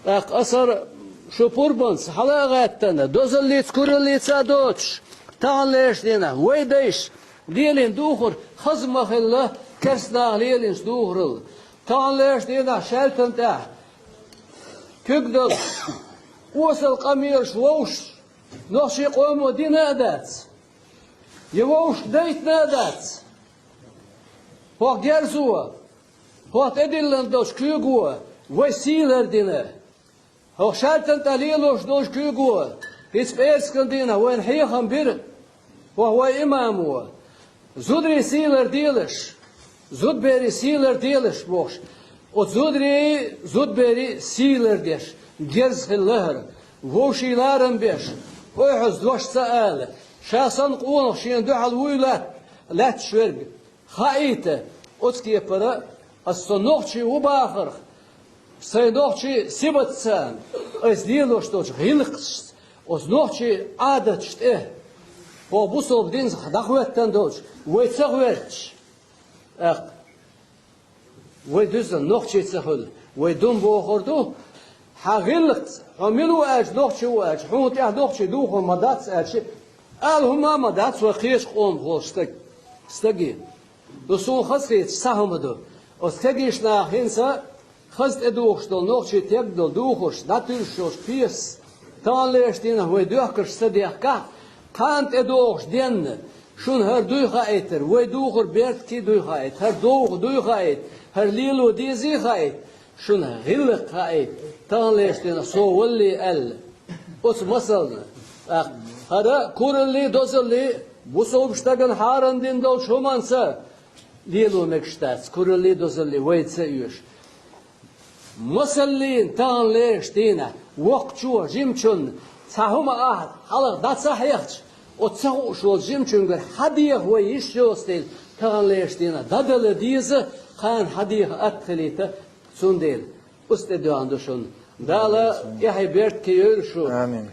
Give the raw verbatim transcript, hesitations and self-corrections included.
ТӀаккха асар шу пурбанца хьала а гӀаьттана, дозаллица, кураллица а доцуш, таханлерчу дийнахь вай дайша лелийна духар хаза ма хилла, керстанаха лелийначу духаралла. Таханлерчу дийнахь шаьлтан тӀехь куьг долуш, осал къамелаш вовшаш, нохчийн къомо дина а дац, я вовшах дайтина а дац. ХӀокху герзо, хӀокху тӀедиллина долчу куьйго вай сий лардина. ХӀокху шаьлтан тӀе лелош долчу куьйго хӀинца пӀераскан дийнахь вайна хьехам бира хӀокху вай имамо. Зударий сий ларделаш, зудберий сий ларделаш бохуш, оцу зударий, зудберий сий лардеш, герз хилла хӀара, вовшийн ларам беш, ойхьаза дош ца ала, ша санна къонах шена дуьхьал вуй лат-, лаьтташ верг хаийта, оцу кепара аса со нохчи ву бахарх, сайн нохчи сибат царна, айса лелош долчу гӀиллакхашца, оцу нохчи Ӏадаташ тӀе, хӀокху бусалба динца дӀахӀоьттина долчу вай ца гӀоьрташ, тӀаккха вай дуьззина нохчи ца хуьлу, вай дум бохур ду. Хьан гӀиллакхца, хьо мила ву аьлча, нохчи ву аьлча, хьуна тӀехь нохчи духур ма дац аьлча, ала хӀума а ма дац вай кхечу къомах волчу стаг-, стаге. Ду суна хазахеташ цхьа хӀума ду. Оцу кегийчу наха хӀинца хаза тӀедухуш долу, нохчий тегна долу духарш дӀатуьйсуш йолчу пьесас, таханлерчу дийнахь вай доьхкарш ца дехкахь, кхана тӀедогӀуш денна, шуна хӀара дуй хаийтар, вай духар беркате дуй хаийта, хӀара догӀу дуй хаийта, хӀара лело дезий хаийта, шуна гӀиллакх хаийта, таханлерчу дийнахь со валлий аьлла. Оцу масална, тӀаккха хӀара кураллий, дозаллий бусалба стагана хьарам дина долчу хӀуманца лело мегаш дац, кураллий, дозаллий вайца а оьшу. Масаллина, таханлерчу дийнахь воккхачо жимачунна цхьа хӀума ахьа хьалха дӀа ца хьехча, оцу ца хууш волчу жимачуьнгара хьан деха вай йиш йоцу дела, таханлерчу дийнахь дӀадала деза, кхана хьан деха атта хилийта, цундела оцу тӀе доьгӀна ду шуна. Дала тӀаьхье беркате йойла шу. Амин.